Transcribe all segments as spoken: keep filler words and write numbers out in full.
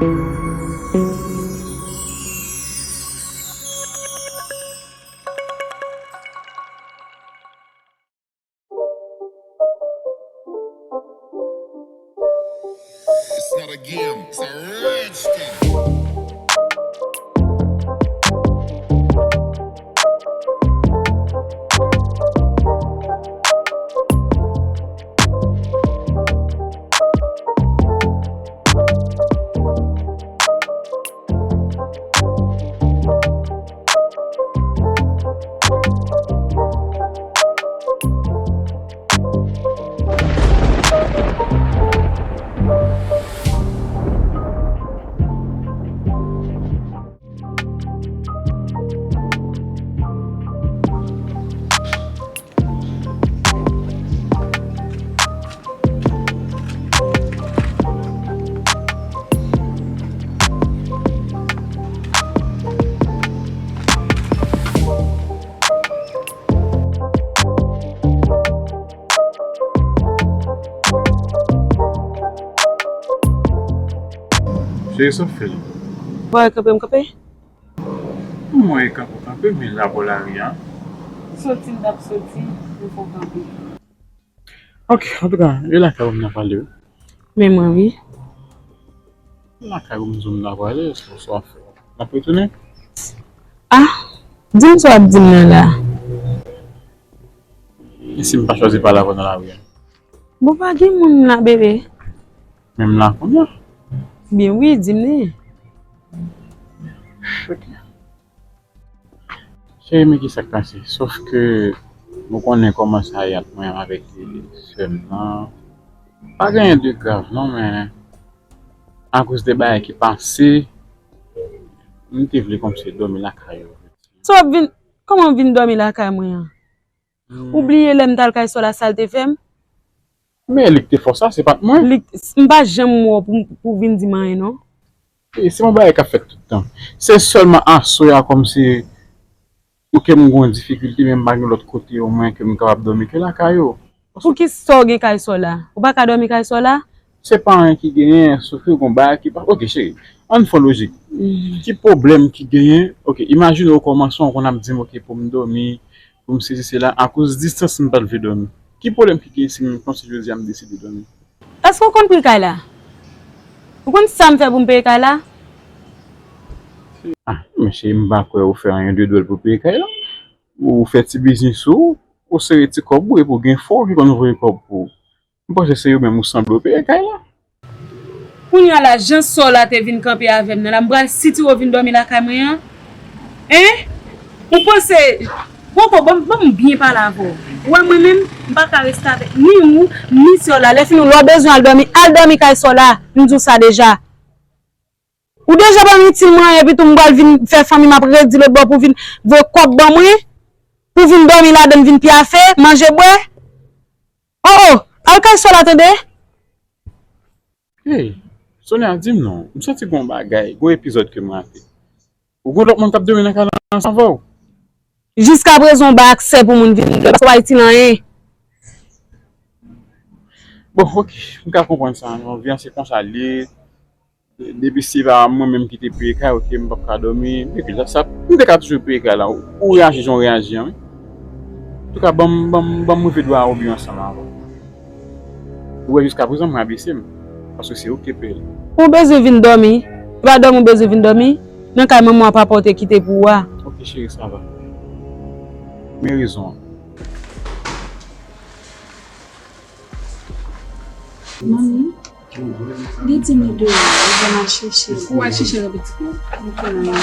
It's not a game, it's a rich thing. Cheri, sa w fè la? Bon, kanpe, m kanpe. Mwen kanpe, kanpe, men la bò lari a. Soti, m t ap soti, m fè w kanpe. Ok, antouka, e lakay ou m nan pale, wi. Men mwen, wi. Lakay ou m di w m nan pale, sa w ap fè? N ap retounen? Ah, di m sa w ap di m nan la. E si m pa chwazi pale avè w nan lari a? Bon, pa gen moun la, bebe. Men m la kounye a. Byen wi, di m li. Ok. Cheri, men ki sa k pase? Sòf ke ou konnen kòman sa ye ant mwen avèk sè m nan. Pa gen anyen de grav non, men akoz de bagay ki pase, m te vle kòmsi dòmi lakay ou. Sa w ap vin, kòman w vin dòmi lakay mwen an? Ou bliye lè m t al kay sè w la, sa l te fè m? Men li k te fè w sa, se pa t mwen. Li, m pa janm wè w pou, pou vin di m anyen non. E se yon bagay k ap fèt tout tan. Se sèlman aswè a kòmsi ou ke m gen yon difikilte, men m pa gen lòt kote omwen ke m kapab dòmi ke lakay ou. Poukisa w gen kay sè w la? Ou pa ka dòmi kay sè w la? Se pa anyen ki genyen, sòf ke gon bagay ki pa. Ok, cheri, ann fè lojik. Ki pwoblèm ki genyen? Ok, imajine w kòmanse w konn ap di m, ok, pou m dòmi, pou m sezi sela, akoz distans m pa t vle dòmi. Ki pwoblèm ki genyen si m konn si jodi a m deside dòmi? Èske w konn pri kay la? Ou konn sa m fè pou m peye kay la? Ah, men cheri, m pa kwè ou fè anyen de dwòl pou peye kay la. Ou fè ti biznis ou, ou sere ti kòb ou, epi w gen frè w ki konn voye kòb pou ou. M panse se yo menm ou sanble yo peye kay la. Kounye a la, jan sè w la te vin kanpe avè m nan la, m pral sitire w vin dòmi lakay mwen an? Hein? Ou panse, Koko, ban m, ban m byen pale avè w. Ou wè mwen menm, m pa ka reste avèk ni ou, ni sè w la. Lè fini, lè w bezwen al dòmi, al dòmi kay sè w la. M di w sa deja. Ou deja pa m itil mwen anyen, epi tou m pral vin fè fanmi m ap redi lòt bò pou vin voye kòb ban mwen, pou vin dòmi ladan l, vin pyafe, manje, bwè. Oh, oh, al kay sè w la tande. Hey, Sonia, di m non, m santi gon bagay, gon epizòd ke m rate. Ou gon lòt moun k ap dòmi nan kay la ansanm avè w? Jiskaprezan, w bay aksè pou moun vin dòmi, paske w pa itil anyen. Bon, ok, m ka konprann sa, non, vi an se konsa l ye. Depi se pa mwen menm ki te peye kay, ok, m p ap ka dòmi. Epi la, sa, m te ka toujou peye kay la. Ou, ou reyaji jan w reyaji an, wi. Antouka, ban m, ban m, ban m rive dwa a ou byen ansanm avè w. Ou wè, jiskaprezan, mwen abese m. Paske se ou ki te peye l. Ou bezwen vin dòmi. Se pa dòmi ou bezwen vin dòmi. Nan kay manman w ap apòte kite pou ou a. Ok, cheri, sa va. Men rezon an. Manmi, li di nou deyò, li pral al chèche. Ou al chèche l pitit mwen. Ok, manmi.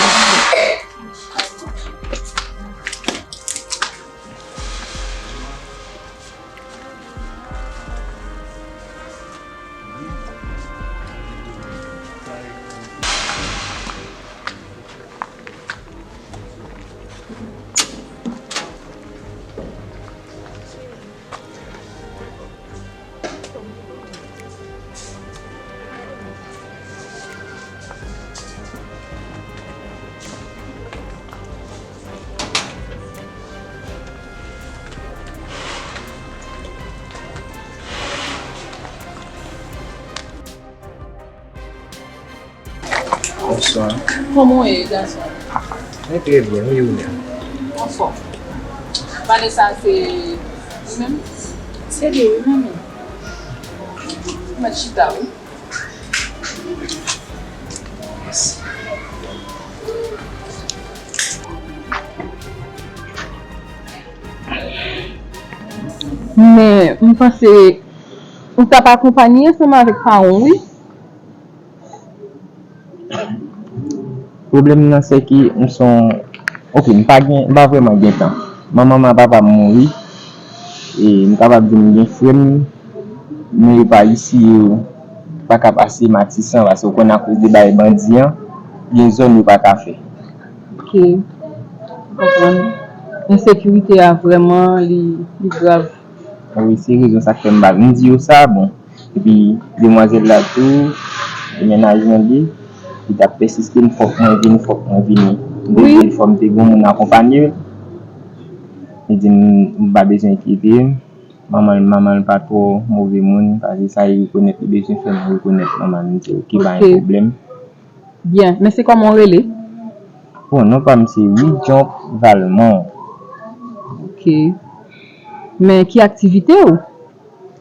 Bonswa. Kòman w ye, gason? Mwen trè byen, wi, ou menm? Anfòm. Vanessa, se li menm? Se li, wi, manmi. Ou mèt chita, wi. Men, m panse ou t ap akonpanye ansanm avèk paran w, wi. Pwoblèm nan, se ke m se yon, ok, m pa gen, m pa vrèman gen tan. Manman m ak papa m mouri, e m kapab di m gen frè m, men yo pa isi, yo pa ka pase Matisan, paske w konn akoz de bagay bandi an, gen zòn yo pa ka fè. Ok, m konprann. Ensekirite a vrèman, li, li grav. Wi, se rezon sa k fè m pa vin di yo sa, bon. Epi demwazèl la tou, e mennaj mwen li, li t ap pèsiste m, fòk mwen vini, fòk mwen vini. M te di l fò m te gen moun akonpanye l. Li di m, m pa bezwen kite m. Manman l, manman l pa twò move moun, paske sa li rekonèt, li bezwen fè m rekonèt manman l. M di, ok, pa gen pwoblèm. Byen, men se kòman w rele? Bon, non pa m se Widjomp Valmont. Ok. Men ki aktivite w?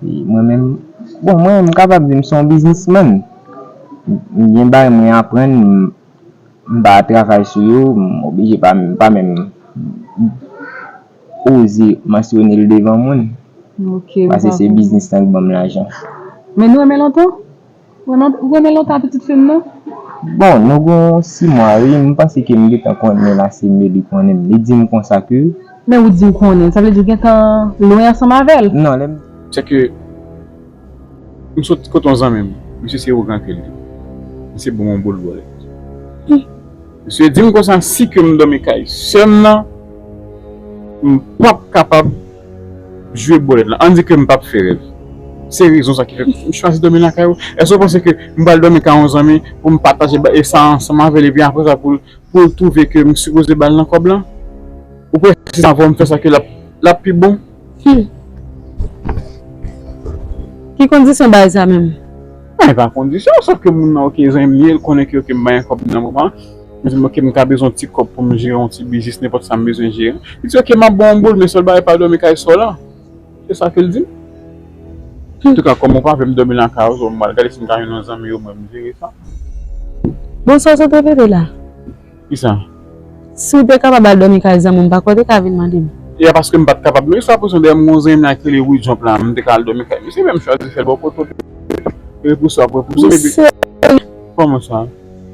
E mwen menm, bon, mwen, m kapab di m se yon biznismann. M gen bagay mwen aprann, m, m pa travay sou yo, m oblije pa, pa menm oze mansyone l devan moun. Ok, m kapab. Paske se biznis lan k ban m lajan. Men nou renmen lontan? Ou renmen, ou renmen lontan ak pitit fi m nan? Bon, nou gen sis mwa, wi. M panse ke m gentan konnen l ase, men li konnen m. Li di m konsa ke... Men ou di m konnen, sa vle di ou gentan lwen ansanm avè l? Non, lè m... Se ke m sot kote yon zanmi m. Misye se ougan ke l ye. Misye ban m yon boul bòlèt. Misye di m konsa, si ke m dòmi kay sè m nan, m p ap kapab jwe bòlèt lan. Ann di ke m p ap fè rèv. Se rezon sa ki fè m chwazi dòmi lakay ou. Èske w panse ke m pral dòmi kay yon zanmi pou m pataje ba-, e sa ansanm avè l, epi apre sa pou l, pou l twouve ke m sipoze ba l nan kòb lan? Ou prèske si anvan m fè sa ke l ap, l ap pi bon? Hmm. Ki kondisyon bagay sa menm? E pa kondisyon, sòf ke moun nan, ok, zanmi m li ye, l konnen ke, ok, m pa gen kòb nan moman. M di m, ok, m ka bezwen yon ti kòb pou m jere yon ti biznis, nenpòt sa m bezwen jere. Li di, ok, m ap ba w yon boul, men sèl bagay pa dòmi kay sè w lan. Se sa ke l di m. Hmm. Antouka, kòm ou pa vle m dòmi lakay ou, m pral gade si m ka jwenn yon zanmi ou mwen m jere sa. Bon, sa w sot repete la? Kisa? Si w te kapab al dòmi kay zanmi w, m pa kwè w te ka vin mande m. E a paske m pa t kapab. Men jis apre sa, dèyè m gon zanmi m nan ki rele Widjomp la, m te ka al dòmi kay misye, men m chwazi fè l bò kote w. Repouse w ap repouse m, epi... Misye... Kòman sa?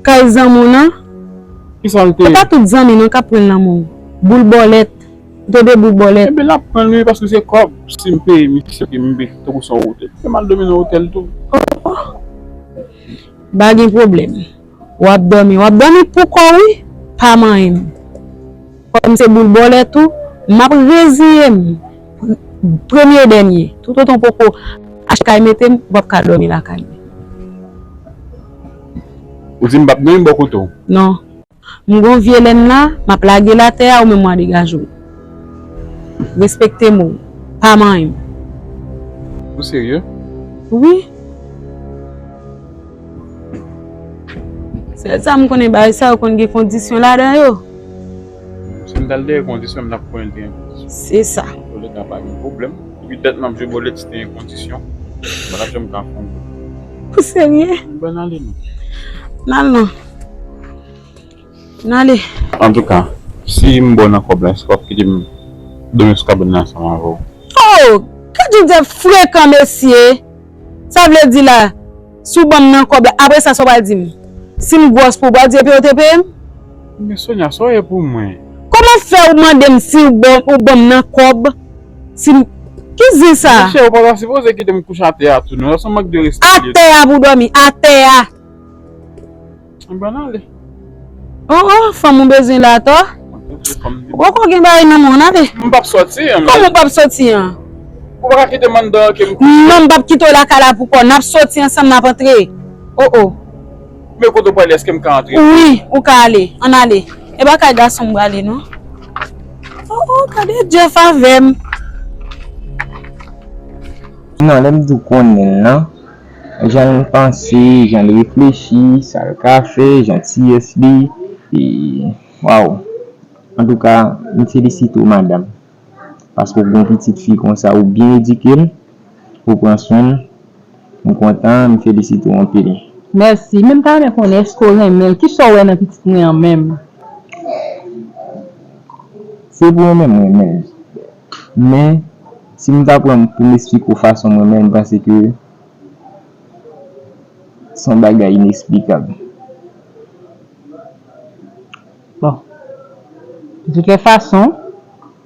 Kay zanmi w nan? Kisa l te ye? Se pa tout zanmi non k ap pran l nan men w. Boul bòlèt. Ou te de boul bòlèt. Enben, l ap pran l, wi, paske se kòb. Si m peye misye, ke m peye tankou se yon otèl, ke m al dòmi nan otèl tou. Oh, oh. Pa gen pwoblèm. W ap dòmi, w ap dòmi pou kò w, wi, pa manyen m. Kòm se boul bòlèt ou, m ap reziye m. Premye dènye, toutotan w poko achte kay mete m, ou p ap ka dòmi lakay mwen. Ou di m p ap dòmi bò kote w? Non. M gon vye lèn la, m ap lage l atè a, ou menm w a degaje w. Respekte mo w. Pa manyen m. Ou serye? Wi. Sèl sa m konnen, bagay sa yo konn gen kondisyon ladan yo. Si m t al dèyè kondisyon, m t ap konnen l te gen kondisyon. Se sa. Antouka, pa gen pwoblèm. Epi dat m ap jwe bòlèt, si te gen kondisyon, m pa t ap janm ka fè yon... Ou serye? Bon, n ale non. N al non. N ale. Antouka, si m ba w nan kòb la, èske w ap kite m dòmi sou kabann nan ansanm avè w? Oh! Gad yon nèg frekan, mesye! Sa vle di la, si w ban m nan kòb la, apre sa, sa w pral di m? Si m gwòs pou w, w pral di epi w te peye m? Men Sonia, sa w ye pou mwen? Kòman fè ou mande m si w ban, ou ban m nan kòb? Si m, ki zen sa? Monchè, ou pa ta sipoze kite m kouche atè a tou, non. Sa se yon mank de respè li ye. Atè a pou w dòmi, atè a. Anben, n ale. Oh, oh, fanm ou bezwen la atò? Ou poko gen bagay nan men w, n ale. M p ap sòti an. Kòman w p ap sòti an? Ou pa ka kite m anndan an ke m kouche? Non, m p ap kite w lakay la pou kò w. N ap sòti ansanm, n ap antre. Oh, oh. Men kote w prale, èske m ka antre? Wi, ou ka ale. Ann ale. E pa kay gason m prale, non. Oh, oh, gade Jeff avè m. Non, lè m di w konnen l lan, Jan l panse, jan l reflechi, sa l ka fè, jantiyès li, e, waw. Antouka, m felisite w, madanm, paske w gen yon pitit fi konsa, ou byen edike l, ou pran swen l. M kontan, m felisite w anpil. Mèsi. Men m ta renmen konnen, èske w renmen l? Kisa w wè nan pitit mwen an menm? Se pou mwen menm, m renmen l. Men, si m ta pran pou m esplike w fason m renmen l, m panse ke se yon bagay ineksplikab. Bon. De toutes les façons,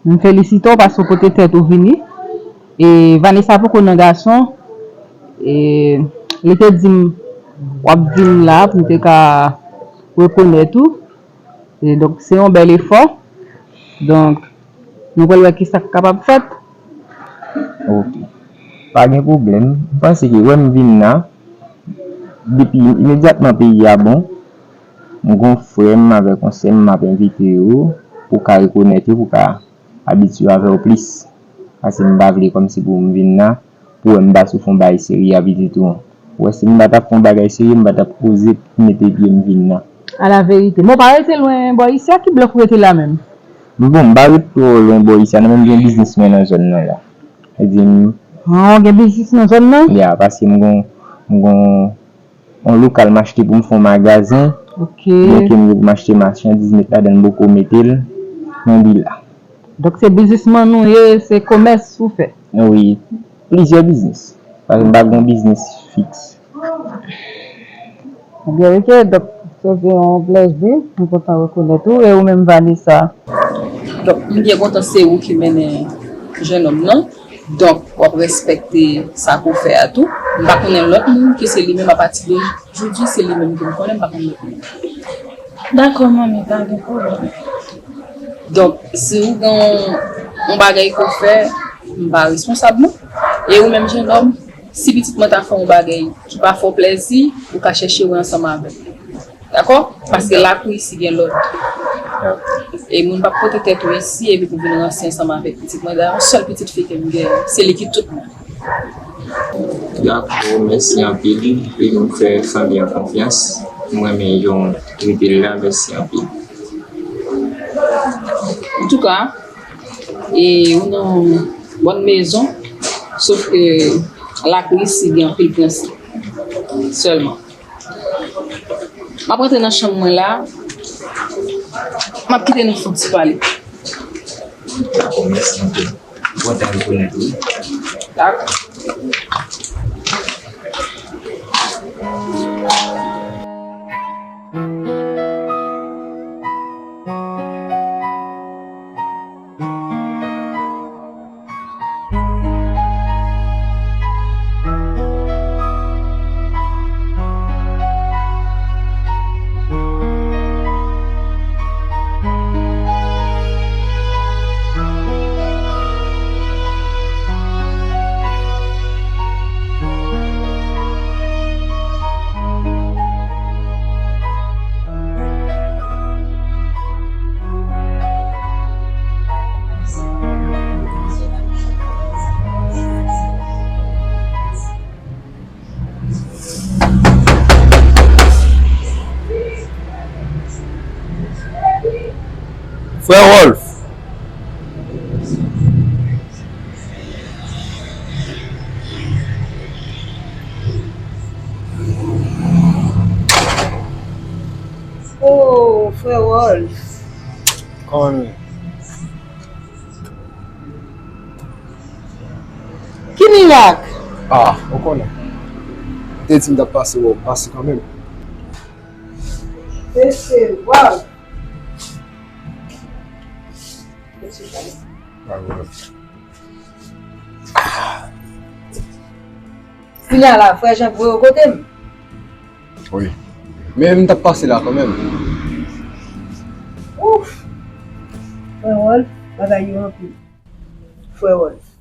m felisite w paske w pote tèt ou vini. E Vanessa poko nan gason. E li te di m, w ap vin la pou m te ka rekonèt ou. E donk, se yon bèl efò. Donk, nou pral wè kisa k kapab fèt. Ok. Pa gen pwoblèm. M panse ke wè m vin la, depi imedyatman peyi a bon, m gon frè m avèk yon sè m, m ap envite yo pou w ka rekonèt yo, pou w ka abitye avè yo plis. Paske m pa vle kòmsi pou m vin la, pou wè m pa sou fè yon bagay serye avè li tou. Ou wè, si m pa t ap fè yon bagay serye, m pa t ap oze mete pye m vin la. A la verite. Bon, pa rete lwen bò isi a, ki blòk ou rete la menm? Bon, m pa ret twò lwen bò isi a, non, men m gen biznis mwen nan zòn nan la. Sa di m. Ah, w gen biznis nan zòn nan? Ya, paske m gon, m gon yon lokal m achte pou m fè yon magazen. Ok. Byen ke m gen pou m achte machandiz, met ladan l, m poko mete l nan bi la. Donk, se biznismann ou ye, se komès ou fè? Wi, plizyè biznis. Paske m pa gen yon biznis fiks. Ebyen, ok, donk, se te yon plèzi, m kontan rekonèt ou, e ou menm, Vanessa? Donk, m byen kontan se ou ki mennen jennonm nan. Donk, w ap respekte sa ke w fè a tou. M pa konnen lòt moun ke se li menm apati de jodi, se li menm ke m konnen, m pa konn lòt moun. Dakò, manmi, pa gen pwoblèm. Donk, si w gen yon bagay ke w fè, m pa responsab non. E ou menm, jennonm, si pitit mwen ta fè yon bagay ki pa fè w plèzi, ou ka chèche wè ansanm avè l. Dakò? Paske lakou isi gen lòd. E moun p ap pote tèt ou isi epi pou vin ranse ansanm avèk pitit mwen. Dayè, yon sèl pitit fi ke m gen, se li ki tout mwen. Dakò, mèsi anpil. Epi m fè fanmi an konfyans. M renmen jan w trete l la, mèsi anpil. Antouka, e ou nan bòn mezon, sof ke lakou isi gen anpil prensip sèlman. M ap rantre nan chanm mwen la. M ap kite nou fè yon ti pale. Dakò, mèsi anpil. Bon, ta rekonèt wi. Dakò. Frè Rolf. Oh, frè Rolf. Kòman nou ye? Ki mirak? Ah, ou konnen. Ou te di m t ap pase wè w, m pase kanmenm. Mesye, waw! Mesye, pa gen. Kounye a la, frè Jan voye w kote m. Wi. Men m t ap pase la kanmenm. Ouf! Frè Rolf, bagay yo anpil. Frè Rolf.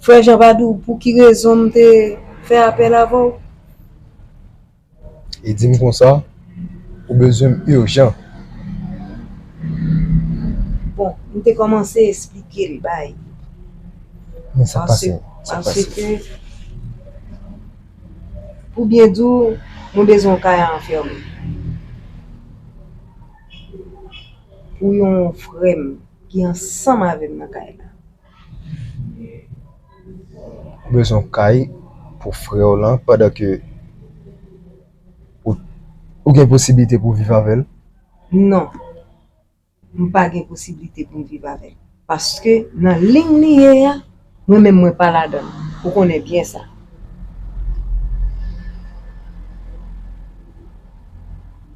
Frè Jan pa di w pou ki rezon m te fè apèl avè w? E di m konsa, ou bezwen m ijan. Bon, m te kòmanse esplike l bay. Men sa k pase? Sa k pase? Paske Pou byen di w, mwen bezwen yon kay a anfèmen. Pou yon frè m ki ansanm avè m nan kay la. Ou bezwen yon kay pou frè w lan pandan ke ou, ou gen posiblite pou viv avè l? Non. M pa gen posiblite pou m viv avè l. Paske nan liy li ye a, mwen menm mwen pa ladan l. Ou konnen byen sa.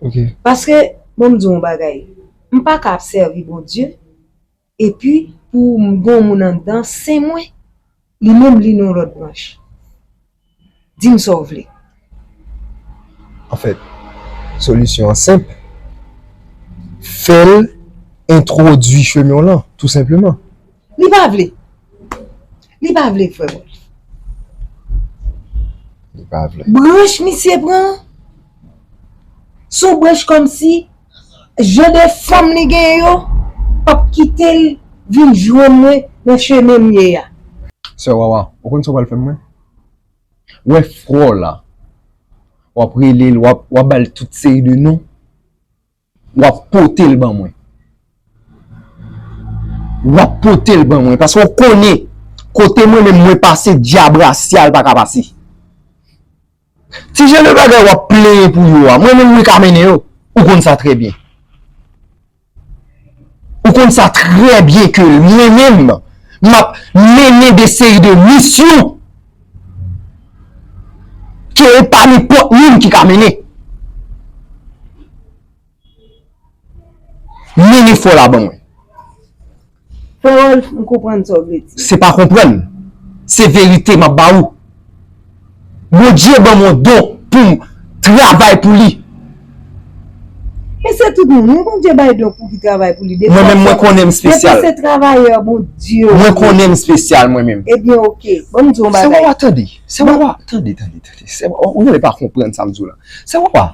Ok. Paske, bon, m di w yon bagay. M pa ka ap sèvi Bondye, epi pou m gen yon moun anndan, se mwen. Li menm, li nan yon lòt branch. Di m sa w vle. Anfèt, solisyon an senp. Fè l entwodui chemen w lan, tou senpleman. Li pa vle. Li pa vle, frè Rolf. Li pa vle. Branch misye pran, se yon branch kòmsi jan de fanm li genyen yo p ap kite l vin jwenn mwen nan chemen m ye a. Sè Wawa, ou konn sa w pral fè m mwen? Wè frè w la, w ap rele l, w ap, w ap ba l tout seri de non, w ap pote l ban mwen. W ap pote l ban mwen, paske w konnen, kote mwen menm mwen pase, dyab rasyal pa ka pase. Ti jan de bagay w ap plenyen pou yo a, mwen menm mwen ka mennen yo. Ou konn sa trè byen. Ou konn sa trè byen ke mwen menm, m ap mennen de seri de misyon ke e pa nenpòt moun ki ka mennen. Mennen fò la ban mwen. Frè Rolf, m konprann sa w vle di. Se pa konprann. Se verite m ap ba ou. Bondye ban m yon don pou m travay pou li. E se tout moun, wi, Bondye bay don pou ki travay pou li. Mwen menm, mwen konnen m espesyal. Depi se travayè Bondye. Mwen konnen m espesyal, mwen menm. Ebyen, oke. Ban m di w yon bagay. Sè Wawa, tande. Sè Wawa, tande, tande, tande. Sè Wawa, ou genlè pa konprann sa m di w la. Sè Wawa.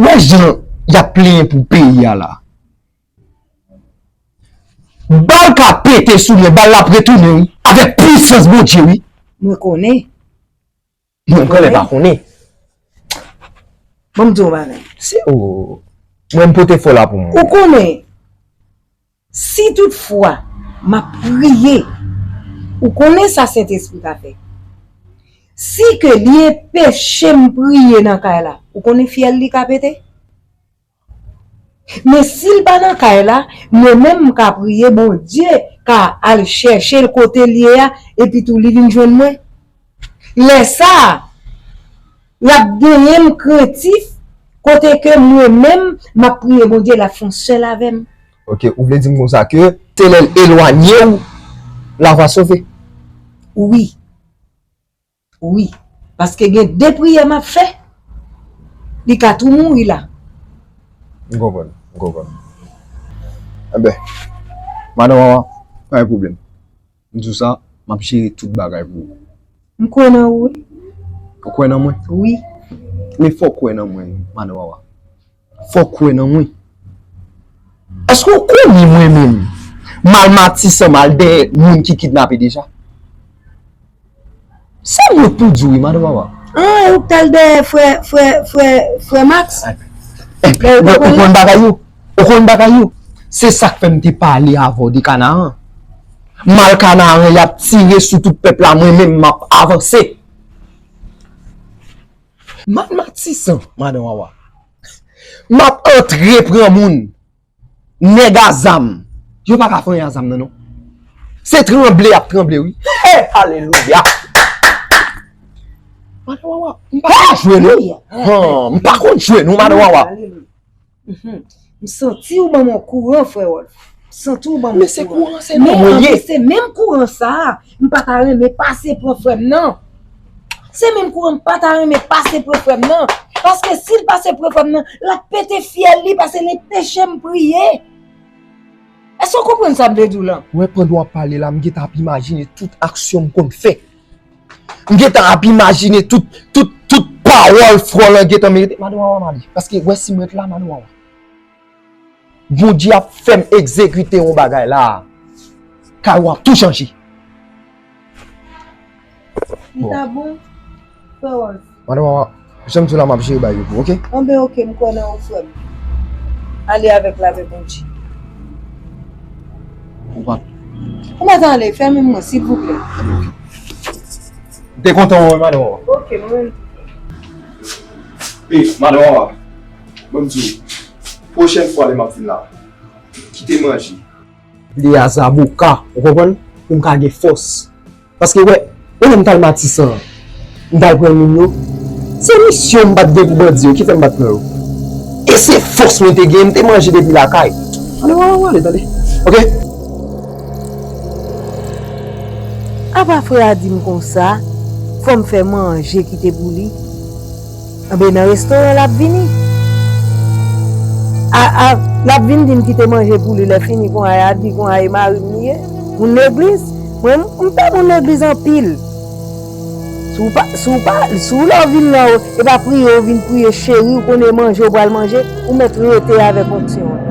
Wè jan y ap plenyen pou peyi a la. Bal ka pete sou mwen, bal la ap retounen wi, avèk pwisans Bondye wi. Mwen konnen. Mwen genlè pa konnen. Ban m di w yon bagay. Se o. Mwen m pote fò la pou mwen. Ou konnen, si toutfwa m ap priye, ou konnen sa Sentespri ka fè. Si ke li enpeche m priye nan kay la, ou konnen fyèl li ka pete? Men si l pa nan kay la, mwen menm m ka priye, Bondye ka al chèche l kote l ye a, epi tou li vin jwenn mwen. Lè sa a, l ap genyen m krentif, kote ke mwen menm m ap priye Bondye, l ap fè yon sèl avè m. Ok, ou vle di m konsa ke te lè l elwanye w, la va sove? Wi. Wi. Paske gen de priyè m ap fè, li ka tou mouri la. M konprann, m konprann. Enben, madan Wawa, pa gen pwoblèm. M di w sa, m ap jere tout bagay pou ou. M kwè nan ou, wi. Ou kwè nan mwen? Wi. Men fò w kwè nan mwen, madan Wawa. Fò w kwè nan mwen. Èske w konnen mwen menm? M al Matisan, m al dèyè moun ki kidnape deja. Sa mwen pou di w wi, madan Wawa. Ah, e ou k t al dèyè frè, frè, frè, frè Max? Ou konn bagay yo? Ou konn bagay yo? Se sa k fè m te pale avè w de Kanaran. M al Kanaran, y ap tire sou tout pèp la, mwen menm m ap avanse. M al Matisan, madan Wawa. M ap antre pran moun. Nèg a zam. Yo pa ka fè anyen a zam nan non. Se tranble y ap tranble wi. Hey, alelouya. Madan Wawa, m pa konn jwe non. Han, m pa konn jwe non, madan Wawa. M santi w ban m yon kouran, frè Rolf. M santi w ban m yon kouran. Men se kouran, se non mwen ye. Se menm kouran sa a, m pa ta renmen pase pran frè m nan. Se menm kouran m pa ta renmen pase pran frè m nan. Paske si l pase pran frè m nan, l ap pete fyèl li paske l enpeche m priye. Èske w konprann sa m vle di w lan? Ou wè, pandan w ap pale la, m gentan ap imajine tout aksyon m konn fè. M gentan ap imajine tout, tout, tout pawòl frè w lan gentan merite. Madan Wawa m ale. Paske wè si m ret la, madan Wawa. Bondye ap fè m egzekite yon bagay la. Kay ou ap tou chanje. Li ta bon. Madan Wawa, jan m di w la, m ap jere bagay yo pou ou, oke? Anben, oke, m kwè nan ou, frè m. Ale avèk lapè Bondye. Ou pa. Ou mèt ale, fèmen mwen, silvouplè. Anben, oke. M te kontan wè w, madan Wawa. Oke, mwen menm. Ey, madan Wawa, ban m di w, pwochèn fwa lè m ap vin la, kite manje. Li a zaboka, ou konprann? Pou m ka gen fòs. Paske, wè, ou wè lè m t al Matisan an, m t al pran moun yo. Se misyon m pa t gen pou bandi yo ki fè m pa t pran yo. E se fòs mwen te gen, m te manje depi lakay. Ale, ale, ale, tande. Oke? Apa frè a di m konsa, fò m fè manje kite pou li. Anben, nan restoran l ap vini. A, a, l ap vin di m kite manje pou li, lè fini konsa, y a di konsa, e mari m li ye. Moun legliz, mwen, m, m pè moun legliz anpil. Si w pa, si w pa, si w lè w vin la, e pa priye w vin priye, cheri, w konnen manje w pral manje, ou mèt rete avèk onksyon an.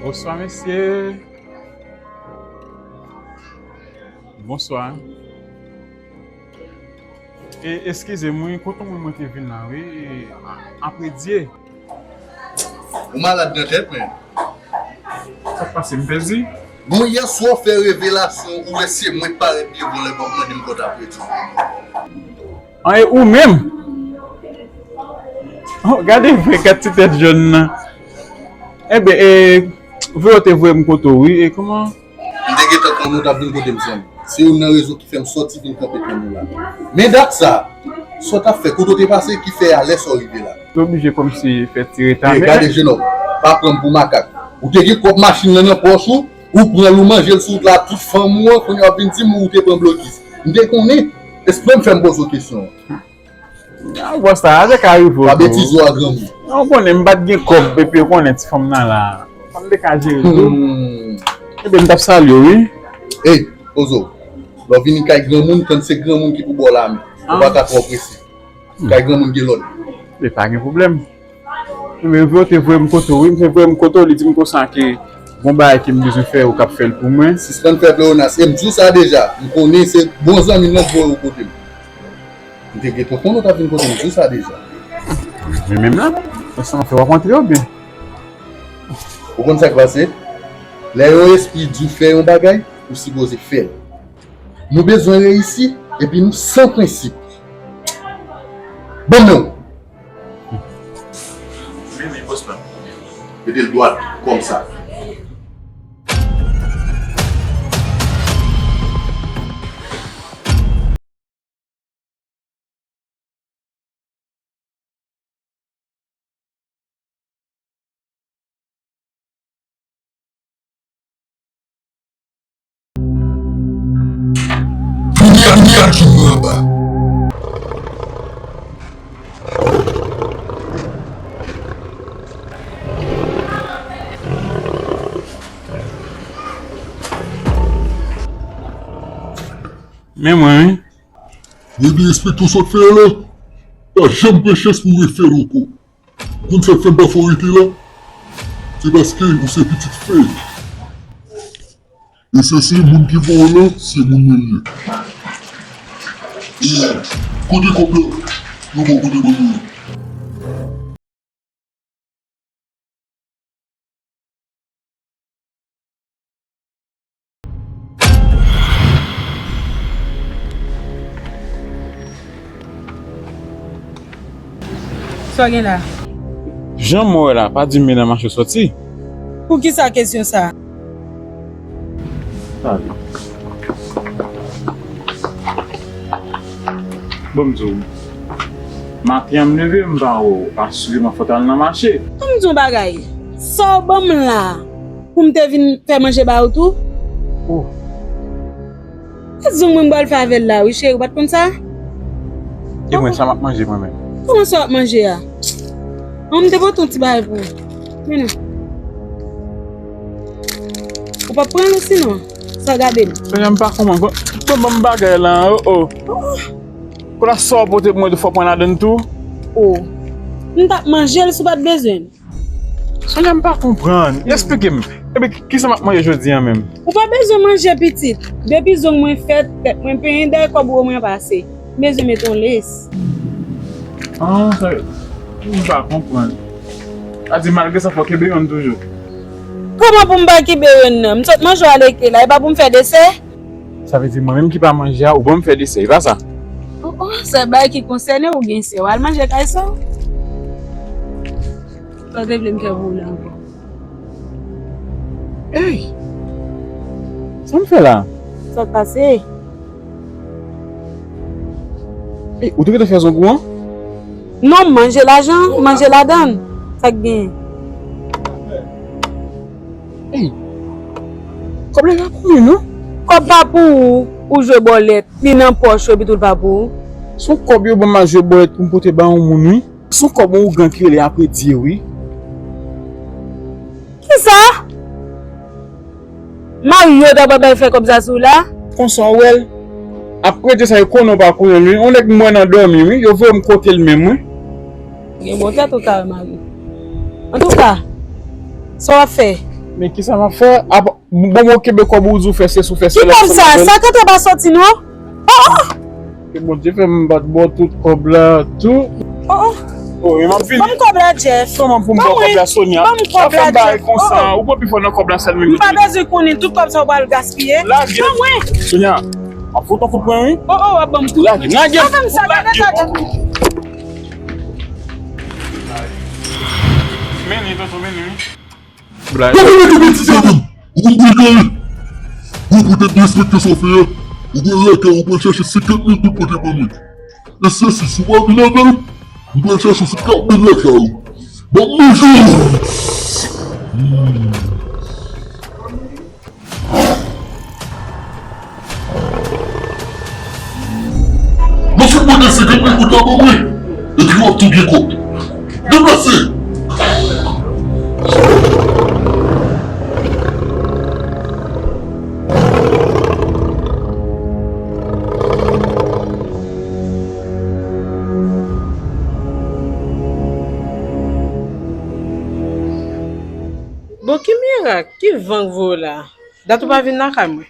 Bonswa, mesye. Bonswa. E, eskize m, wi, kote mwen, mwen te vin la, wi, e, a, apre Dye. Ou malad nan tèt, men. Sa k pase, m pèdi? Bon, yè swa w fè revelasyon, ou wè se mwen k parèt devan w lè w ap mande m kòt apre Dye. An, e ou menm? Oh, gade vre, gad ti tèt jòn nan. Enben, e, vre w te voye m kote w, wi, e kòman? M te gentan konnen w t ap vin kote m, sè m. Se youn nan rezon ki fè m sòti vin kanpe kote w la. Men dat sa, sa w t ap fè, kote w te pase ki fè a lè sa w rive la? Te oblije kòmsi fè ti reta, men gade jenòm, pa pran m pou makak. Ou te gen kòb machin nan nan pòch ou, ou pran l ou manje l sou wout la, tout fanm ou an, kounye a w ap vin di m ou te pran blokis. M te konnen, espre m fè m poze w kesyon. A, bòs la, sa te ka rive w tou. Pa betize w a granmoun. Non, ou konnen, m pa t gen kòb, epi ou konnen ti fanm nan la. Fanm te ka jere tou. Hmm. Ebyen, m t ap salye w, wi. Ey, Ozo, lè w vini kay granmoun, tann se granmoun ki pou ba w lamen. Ou pa ka twò prese. Kay granmoun gen lòd. E pa gen pwoblèm. Men vre w te voye m kote w, wi, m te voye m kote w, li di m konsa ke gon bagay ke m bezwen fè, ou k ap fè l pou mwen. Sispann fè pleyonas. E m di w sa deja, m konnen se bon zanmi m nan k voye w kote m. M te gentan konnen w t ap vin kote m, m di w sa deja. Men menm la, sa m fè w ap antre oubyen? Ou konn sa k pase? Lè yon espri di w fè yon bagay, ou sipoze fè l. Nou bezwen reyisi, epi nou san prensip. Ban m non. Men, men, bòs pa m. Mete l dwat, kòmsa. Kounye a, kounye a, Jim anba. Men mwen, wi. Mwen derespekte w sot fè a la, pa janm pran chans pou w refè l ankò. Konn sa k fè m pa fè w rete la? Se paske ou se pitit fèy. E se, se moun ki voye w lan, se moun mwen ye. E kote kòb la? Yo ba w kote ban mwen. Sa w gen la? Jan m wè la, pa di m men nan mache w soti. Poukisa kesyon sa a? Tande. Bon, m di w, maten an m leve, m pa wè w, asirèman fò w t al nan mache. Kòm M di yon bagay. Sa w ban m la, pou m te vin fè manje ba ou tou? Oh. E zong mwen m pral fè avè l la, wi, cheri, ou pa t konn sa? E mwen, sa m ap manje, mwen menm. Kòman sa w ap manje a? An, m te pote yon ti bagay pou ou. Men non. Ou p ap pran l sinon? Sa gade m. Sonya, m pa konprann. Kon, kon ban m bagay la, oh, oh. Kola sa w pote pou mwen tou, fò w pran ladann tou? Oh. M t ap manje l si w pa t bezwen l. Sonya, m pa konprann. Esplike m. Ebyen, ki, kisa m ap manje jodi a menm? Ou pa bezwen manje, pitit. Depi zong mwen fèt, tèt mwen penyen, dèyè kòb ou mwen pase. M bezwen mete yon lès. Ah, sa, m pa konprann. A di, malgre sa, fò kenbe yonn toujou. Kòman pou m pa kenbe yonn nan? M sot manje w aleke la, e pa pou m fè desè? Sa vle di mwen menm ki pa manje a, ou ban m fè desè, e pa sa? Oh, oh, se bagay ki konsène ou gen sè w. Al manje kay sa w. Sa w te vle m fè pou ou la ankò? Ey! Sa m fè la? Sa k pase? Ey, ou te gentan fè zong ou an? Non, m manje lajan, m manje ladann. Sa k gen? Ey! Kòb la pa pou mwen, non? Kòb pa pou ou, ou jwe bòlèt, li nan pòch ou, epi tou l pa pou ou. Se yon kòb yo ban m al jwe bòlèt pou m pote ba yon moun, wi. Se yon kòb yon ougan ki rele Apredye, wi. Kisa? Mario ta pral fè kòb sa sou la? Konsa w wè l? Apredye sa, yo konnen w pa konnen l, wi. Yon nèg m wè nan dòmi, wi. Yo voye m kote l menm, wi. Gen bon tèt ou ka wè, Mario. Antouka, sa w ap fè? Men kisa m ap fè? Apa, bon, bon, kenbe kòb ou di w fè sesi, w fè sela. Ki kòb sa? Sa kanpe pa soti, non? Oh, oh! Ke Bondye fè m bat bò tout kòb la tou. Oh, oh. Oh, e m ap vini. Ban m kòb la, Jeff. Kòman pou m ba w kòb la, Sonia? Ban m kòb la, Jeff. Ou fè m bagay konsa, ou pran pi fò nan kòb la sèl minit. M pa bezwen konnen tout kòb sa w pral gaspiye. Lage. Ban mwen. Sonia, m ap fout yon kout pwen, wi. Oh, oh, w ap ban m tout. Lage, lage. Pa fè m sa, gade sa, gade. Men li, tonton, men li, wi. Blag. Ou konn mete betize, ou konn deklare. Ou poutèt derespekte sa w fè a, ou pral lakay ou, ou pral chache senkant mil goud pote ban mwen. E sesi, si w pa vin avè l, m pral chache sou kat mil lakay ou. Ban m manje w! Hmm. Mwen fout mande senkant mil goud la ban mwen, epi w ap tou gen kòb. Deplase! Bon, ki mirak, ki van k voye w la? Dat ou pa vin lakay mwen.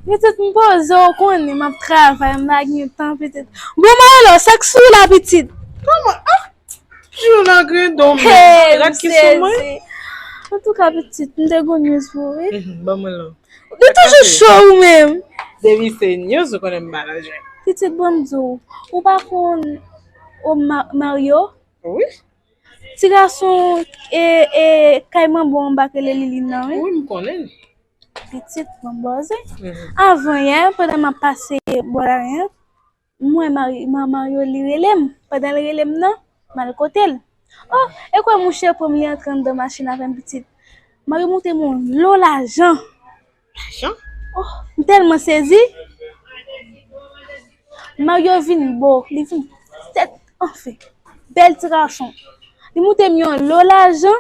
Pitit, m poze, w konnen m ap travay, m pa gen tan, pitit. Bon, Mario, sa k sou w la, pitit? Kòman? Ah! Jou nan grendon, men. Hey, rad ki sou mwen. Antouka, pitit, m te gon news pou ou, wi. Mhm, ban mwen l non. Ou toujou cho, ou menm. Depi se news, ou konnen m pa nan jwèt. Pitit, bon, m di w, ou pa konn o Ma-, Mario? Wi. Ti gason, e, e, kay manbo anba k rele Liline nan, wi. Wi, m konnen l. Pitit, bon, bòzè. Mhm. Avan yè, pandan m ap pase bò la, en, m wè Mari-, Ma-, Mario, li rele m. Pandan l rele m nan, m al kote l. Oh, e kwè mouche pran m, li antre anndan machin avè m, pitit. Mario montre m yon lo lajan. Lajan? Oh, m tèlman sezi. Mario vin bo, li vin tèt, anfen, bèl ti gason. Li montre m yon lo lajan.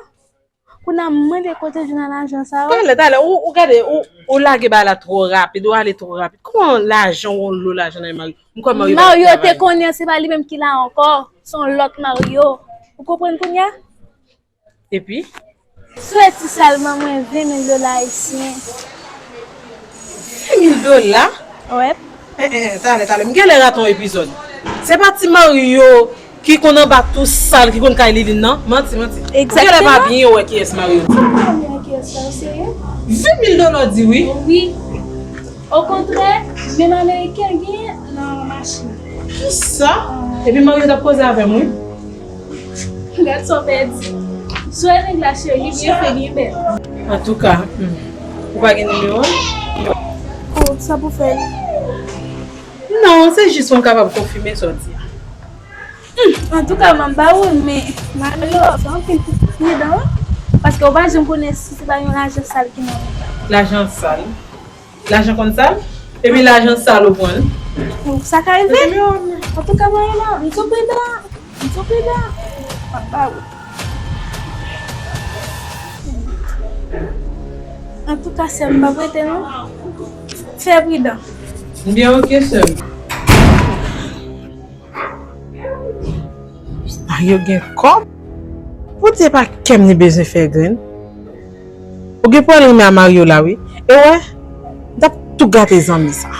Kounye a m mande kote l jwenn lajan sa yo. Talè, talè, ou, ou gade, ou, ou lage bagay la twò rapid, ou ale twò rapid. Kòman lajan, ou lo lajan nan men Mario? M kwè Mario pa travay. Mario te konnen se pa li menm ki la ankò, se yon lòt Mario. Ou konprann kounye a? Epi? Sweti sa l ban mwen ven mil dola ayisyen. Ven mil dola? Wè. Eh, eh, eh, talè, talè. M genlè rate yon epizòd. Se pa ti Mario ki konn anba tou sal, ki konn kay Liline nan? Manti, manti. Egzakteman. M genlè pa byen wè kiyès Mario. Ou pa konnen kiyès la, ou serye? Ven mil dola w di wi. Wi. Okontrè, menm ameriken l genyen nan machin. Kisa? Epi Mario t ap koze avè m, wi. Gad sa w pèdi. Swè nèg la cheri, li byen fè, li bèl. Antouka, hmm, ou pa gen nimewo l? Oh, sa pou fè l? Non, se jis pou m kapab konfime sa w di a. Hmm, antouka, m ap ba ou l, men Mario, sa anpil. Pridan, wi. Paske ou pa janm konnen si se pa yon lajan sal ki nan men. Lajan sal? Lajan konn sal? Epi lajan sal ou pran l? Sa ka rive. Antouka, mwen la, m tou pridan. M tou pridan. M ap ba ou. Antouka, sè m, m p ap rete non. Fè pridan. Byen, oke, sè m. Mario gen kòb? Bondye pa kè m li bezwen fè grenn. Ou gen pou al renmen a Mario la wi. E wè, m t ap tou gate zanmi sa.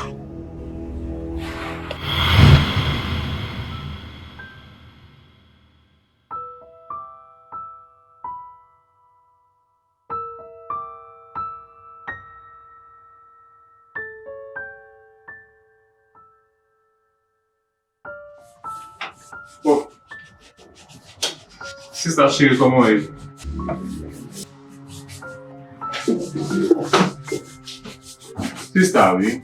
Bon. Sista cheri, kòman w ye? Sista, wi.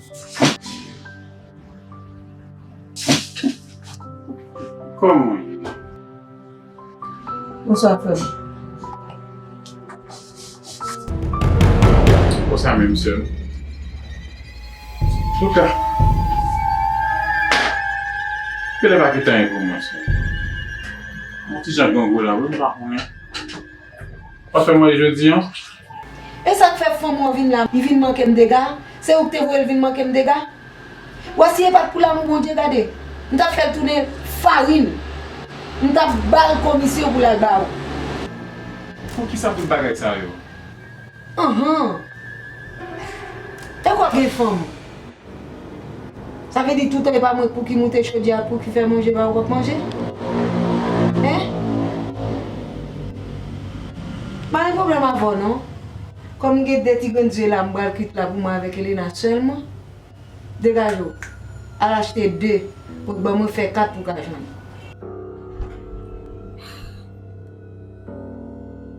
Kòman w ye? Bonswa, frè m. Konsa menm, sè m. Antouka, genlè pa gen anyen pou mwen, sè m. Yon ti jan grangou la, wi, m pa konnen. W ap fè manje jodi a? E sa k fè fanm ou an vin la, li vin manke m dega? Se ou k te voye l vin manke m dega? W a si e pa t pou lanmou Bondye, gade, m t ap fè l tounen farin. M t ap ba l komisyon pou l al ba ou. Poukisa tout bagay sa yo? Anhan. E w gen fanm? Sa vle di toutan e pa mwen pou ki moute chodyè a, pou ki fè manje ba ou w ap manje? Hen? M pa gen pwoblèm avè w non. Kòm m gen de ti grenn zye la, m pral kwit la pou mwen avèk Elena sèlman. Degaje w. Al achte de. Pou ban mwen fè kat pou ka jwenn.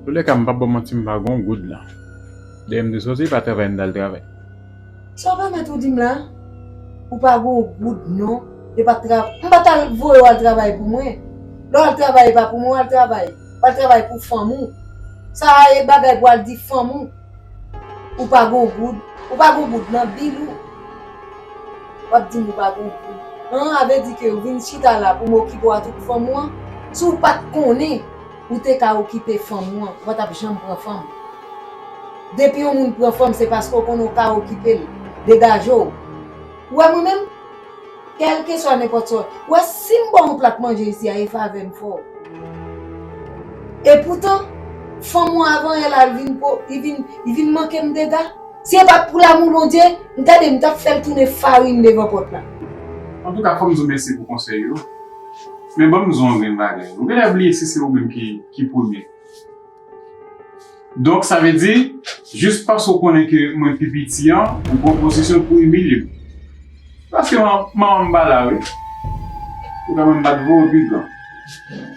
Toulèka, m p ap ba w manti, m pa gen yon goud la. Dèyè m te sòti, pa travay m t al travay. Sa w pèmèt ou di m la? Ou pa gen yon goud non. E pa tra-, m pa t al voye w al travay pou mwen. Lè w al travay, e pa pou mwen w al travay. W al travay pou fanm ou. Sa a e bagay pou w al di fanm ou. Ou pa gen yon goud. Ou pa gen yon goud nan bil ou. W ap di m ou pa gen yon goud. An, a vle di ke ou vin chita la pou m okipe w a tout fanm ou an? Si w pa t konnen ou te ka okipe fanm ou an, ou pa t ap janm pran fanm. Depi yon moun pran fanm, se paske w konnen w ka okipe l. Degaje w. Ou wè mwen menm? Kèlkeswa nenpòt sa. Ou wè, si m ba w yon plat manje isi a, e favè m fè w. Epoutan, fanm ou an avan yè la, li vin po-, li vin, li vin manke m dega. Si e pa t pou lanmou Bondye, m gade, m t ap fè l tounen farin devan pòt la. Antouka, fò m di w mèsi pou konsèy yo. Men ban m di w yon grenn bagay. Ou genlè bliye si se ou menm ki, ki premye. Donk, sa vle di, jis paske w konnen ke mwen pi piti an, ou pran pozisyon pou imilye m. Paske man-, manman m pa la, wi. Ou ka menm pa t voye w pi gran.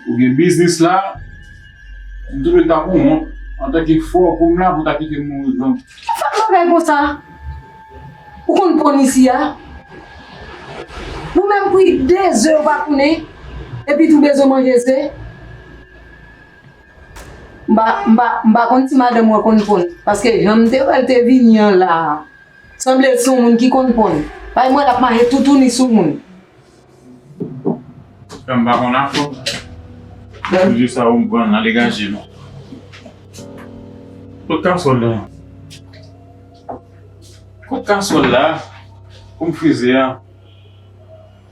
Ou gen biznis la, m toujou ta pou wont, antanke frè w pou m la, pou w ta kite m mouri jan. Ki fòk bagay konsa? Ou konn ponn isi a? Ou menm pri de ze ou pa konnen, epi tou bezwen manje ze. M pa, m pa, m pa konn si madanm ou an konn ponn, paske jan m te wè l te vini an la, sanble l se yon moun ki konn ponn. Bay mwen l ap mache toutouni sou moun. Frè m pa konn afè w. Toujou sa ou m pran nan degaje non. Kot kasòl la? Kot kasòl la? Pou m frize a.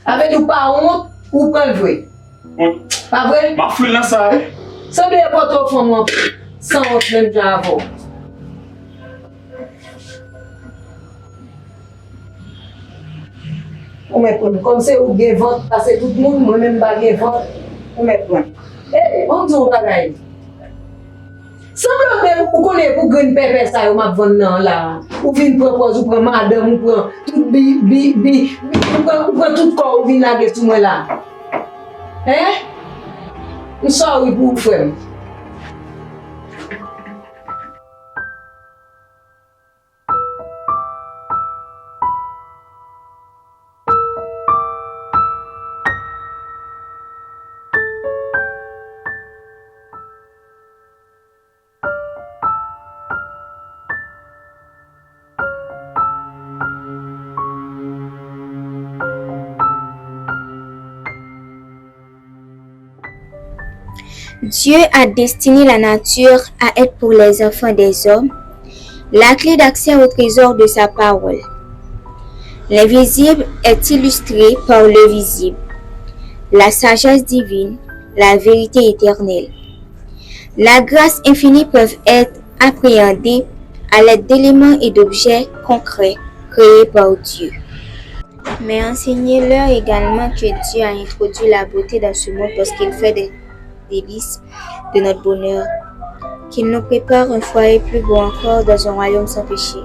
Sa vle di w pa wont, ou pran l vre. Wont. Pa vre? M ap fri l nan sa, wi. Sanble e poto fanm ou an sanwont menm jan avè w. Ou mèt pran m. Kòm se ou gen vant pase tout moun, mwen menm m pa gen vant, ou mèt pran m. Ey, ban m di w yon bagay. Sanble w menm, ou konnen pou grenn pèpè sa yo m ap vann nan la. Ou vin pran pòz, ou pran madanm, ou pran tout bi, bi, bi, bi, ou pran, ou pran tout kò w, ou vin lage sou mwen la. Hein? M sorry pou ou, frè m. Dieu a destiné la nature à être pour les enfants des hommes la clé d'accès au trésor de sa parole. L'invisible est illustré par le visible, la sagesse divine, la vérité éternelle. La grâce infinie peuvent être appréhendées à l'aide d'éléments et d'objets concrets créés par Dieu. Mais enseignez-leur également que Dieu a introduit la beauté dans ce monde parce qu'il fait des délices de notre bonheur, qu'il nous prépare un foyer plus beau encore dans un royaume sans péché.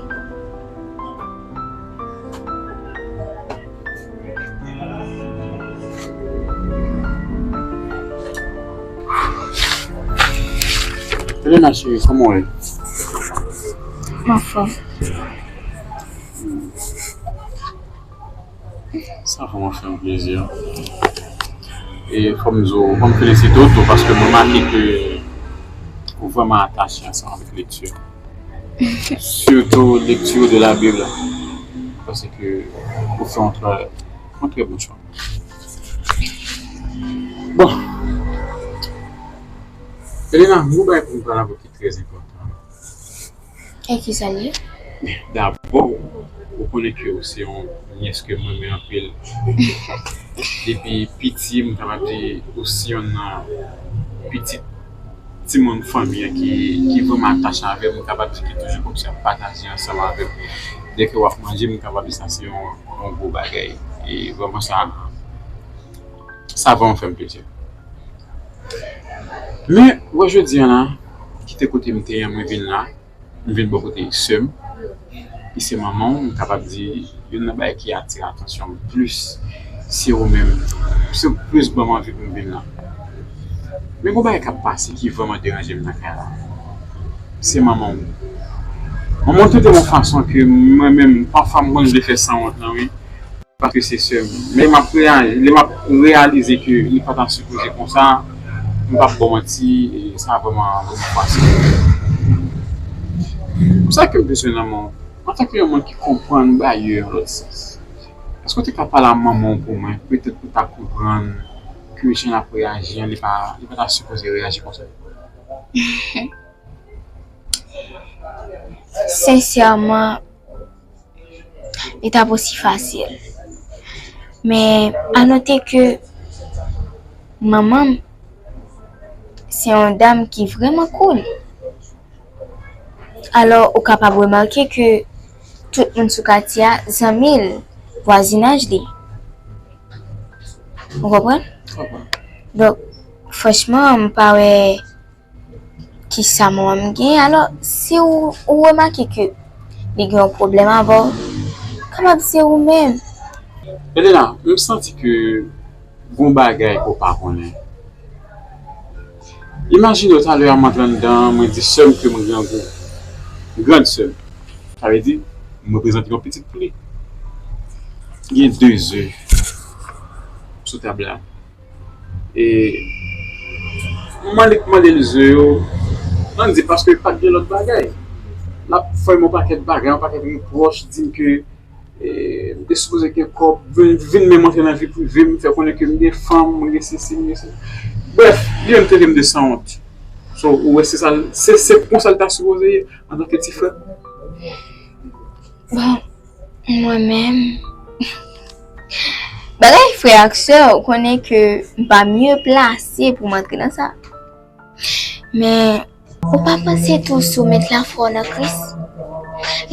Elena cheri, kòman w ye? M anfòm. Sa vrèman fè m plezi. E fò m di w, fò m felisite w tou paske mwen remake ke ou vrèman atache ansanm avèk lekti. Sitou lekti de la Bib la. Paske ou fè yon trè, yon trè bon chwa. Bon. Elena, m gen yon bagay pou m pale avè w ki trè enpòtan. E kisa l ye? Dabò, ou konnen ke ou se yon nyès ke m renmen anpil. Depi piti, m kapab di ou se yonn nan pitit timoun fanmi an ki, ki vrèman atache avè m. M kapab di ki toujou konn ap pataje ansanm avè m. Dèke w ap manje, m kapab di sa se yon, yon gwo bagay. E vrèman sa, sa vrèman fè m plezi. Men, wè jodi a la, kite kote m te ye, mwen vin la, m vin bò kote sè m, ki se manman w, m kapab di, youn nan bagay ki atire atansyon m plis, se ou menm, se w k plis ban m anvi pou m vin la. Men gon bagay k ap pase ki vrèman deranje m nan kay la. Se manman w. Manman w trete m yon fason ke mwen menm, pafwa m konn vle fè sanwont lan, wi. Paske se sè m. Lè m ap reyaji, lè m ap reyalize ke li pa ta sipoze konsa, m p ap ba w manti, e sa vrèman vrèman fasil. Sa ke m bezwen nan men w, antanke yon moun ki konprann bagay yo yon lòt sans, èske w te ka pale a manman w pou mwen, petèt pou ta konprann ke jan l ap reyaji an, li pa, li pa ta sipoze reyaji konsa? Sensèman, li t ap osi fasil. Men, anote ke manman m se yon dam ki vrèman cool. Alò, ou kapab remake ke tout moun sou katye a zanmi l, vwazinaj li. Ou konprann? Donk, franchman, m pa wè kisa manman m gen. Alò, si ou, ou remake ke li gen yon pwoblèm avè w, kapab se ou menm. Elena, m santi ke gon bagay ke w pa konnen. Imajine w talè a m antre anndan, mwen di sè m ke m grangou. Grand sè m. Sa vle di, m reprezante yon pitit pou li. Gen de ze sou tab la. E m mande, mande l ze yo, ann di paske pa t gen lòt bagay. L ap fè m yon pakèt bagay, yon pakèt repwòch, di m ke, e, m te sipoze gen kòb, vin, vin menm antre nan vi prive m, fè konnen ke m gen fanm, mwen gen sesi, mwen gen sesi. Brèf, li menm trete m de sanwont. So, ou wè se sa, se, se konsa l ta sipoze ye antanke ti frè? Bon, mwen menm, bagay frè ak sè, ou konnen ke m pa mye plase pou m antre nan sa. Men, ou pa panse tou si w met lafwa w nan Kris,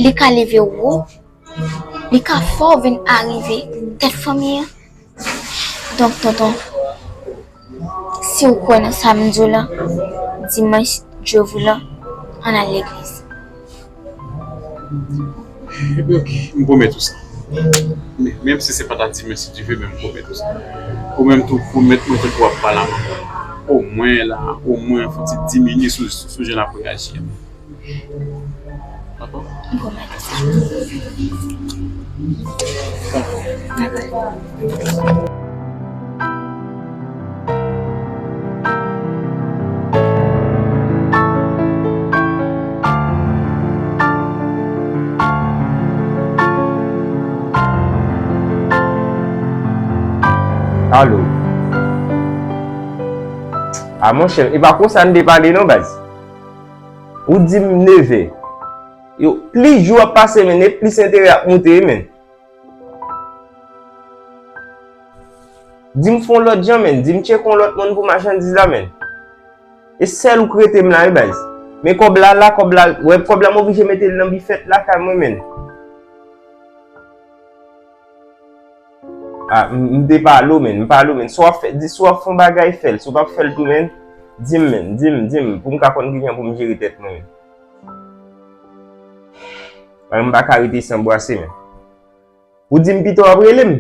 li ka leve w wo, li ka fè w vin arive tèt fanmi an? Donk, tonton, si w kwè nan sa m di w la, dimanch Dye voulan, ann al legliz. Ebyen, oke, m pwomèt ou sa. Men, menm si se pa ta dimanch, si Dye vle, men m pwomèt ou sa. Ou menm tou, pwomèt mwen tou ke w ap pale a manman w. Omwen la, omwen fò w ti diminye sou, sou jan l ap reyaji a. Dakò? M pwomèt ou sa. Alo. A monchè, e pa konsa n te pale non, baz. Ou di m nevè. Yo, plis jou ap pase, men, e plis enterè ap moute, men. Di m fè yon lòt jan, men. Di m tcheke yon lòt moun pou machandiz la, men. E sèl ou k rete m la, wi, baz. Men kòb la, la, kòb la, wè, kòb la, m oblije mete l nan bifèt lakay mwen, men. A, m, m te pale w, men, m pale w, men. Si w ap fè, di, si w ap fè yon bagay, fè l. Si w p ap fè l tou, men, di m, men, di m, di m, pou m ka konn kijan pou m jere tèt mwen, men. Paske m pa ka rete san bwase, men. Ou di m pita w ap rele m?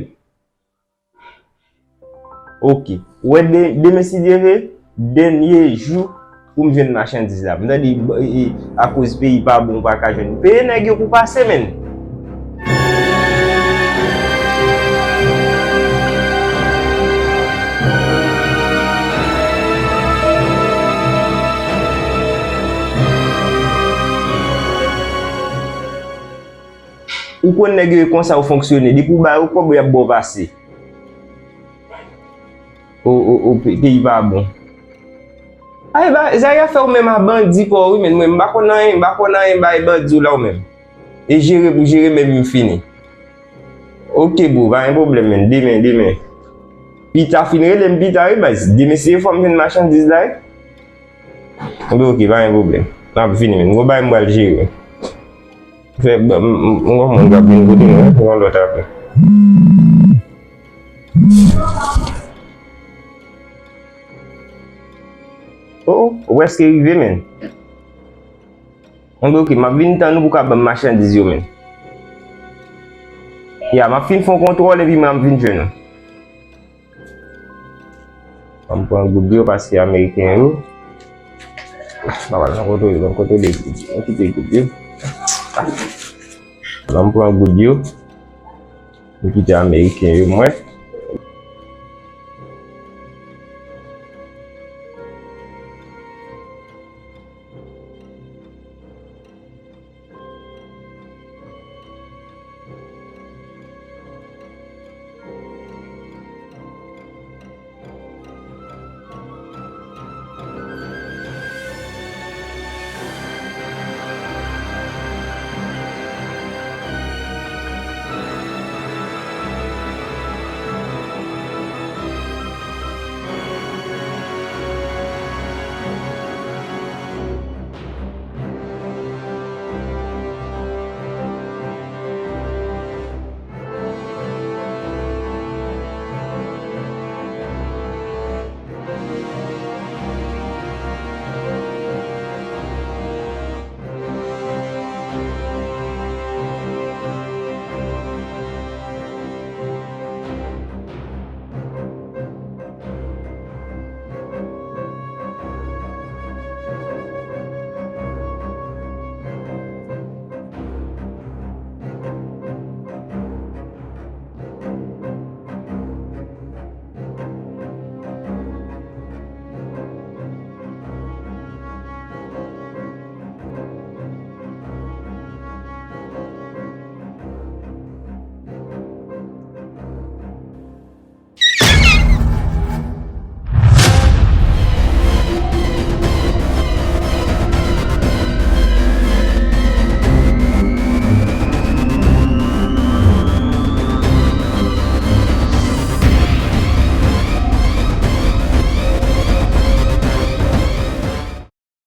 Oke. Ou wè de-, demen, si Dye vle, dènye jou pou m jwenn machandiz la. M tande, e, e, akoz peyi pa bon, ou pa ka jwenn. Peye nèg yo pou pase, men. Ou konn nèg yo e konsa yo fonksyone. Depi w ba yo kòb, y ap ba w pase. O, o, o, pe-, peyi pa bon. Ay, ba, Zaya fè ou menm a bandi pa w, wi, men mwen, m pa konn anyen, m pa konn anyen bay bandi w la, ou menm. E jere pou jere, men m fini. Oke, bro, pa gen pwoblèm, men. Demen, demen. Pita fin rele m pita, wi, baz. Demen, se fò m jwenn machandiz la, wi. Oke, oke, pa gen pwoblèm. M ap vini, men. Gon bagay m pral jere. Fè, m, m, m, m gon moun k ap vin kote nou, wi, yon lòt apre. Oh, oh, ou prèske rive, men. Bon, oke, m ap vin tann ou pou ka ban m machandiz yo, men. Ya, m ap fin fè yon kontwòl epi m ap vin jwenn ou. Ban m pran goud yo paske ameriken yo. M pa pral nan kontwole, ban m kontwole goud yo. M kite goud yo. Ban m pran goud yo. M kite ameriken yo, mwen.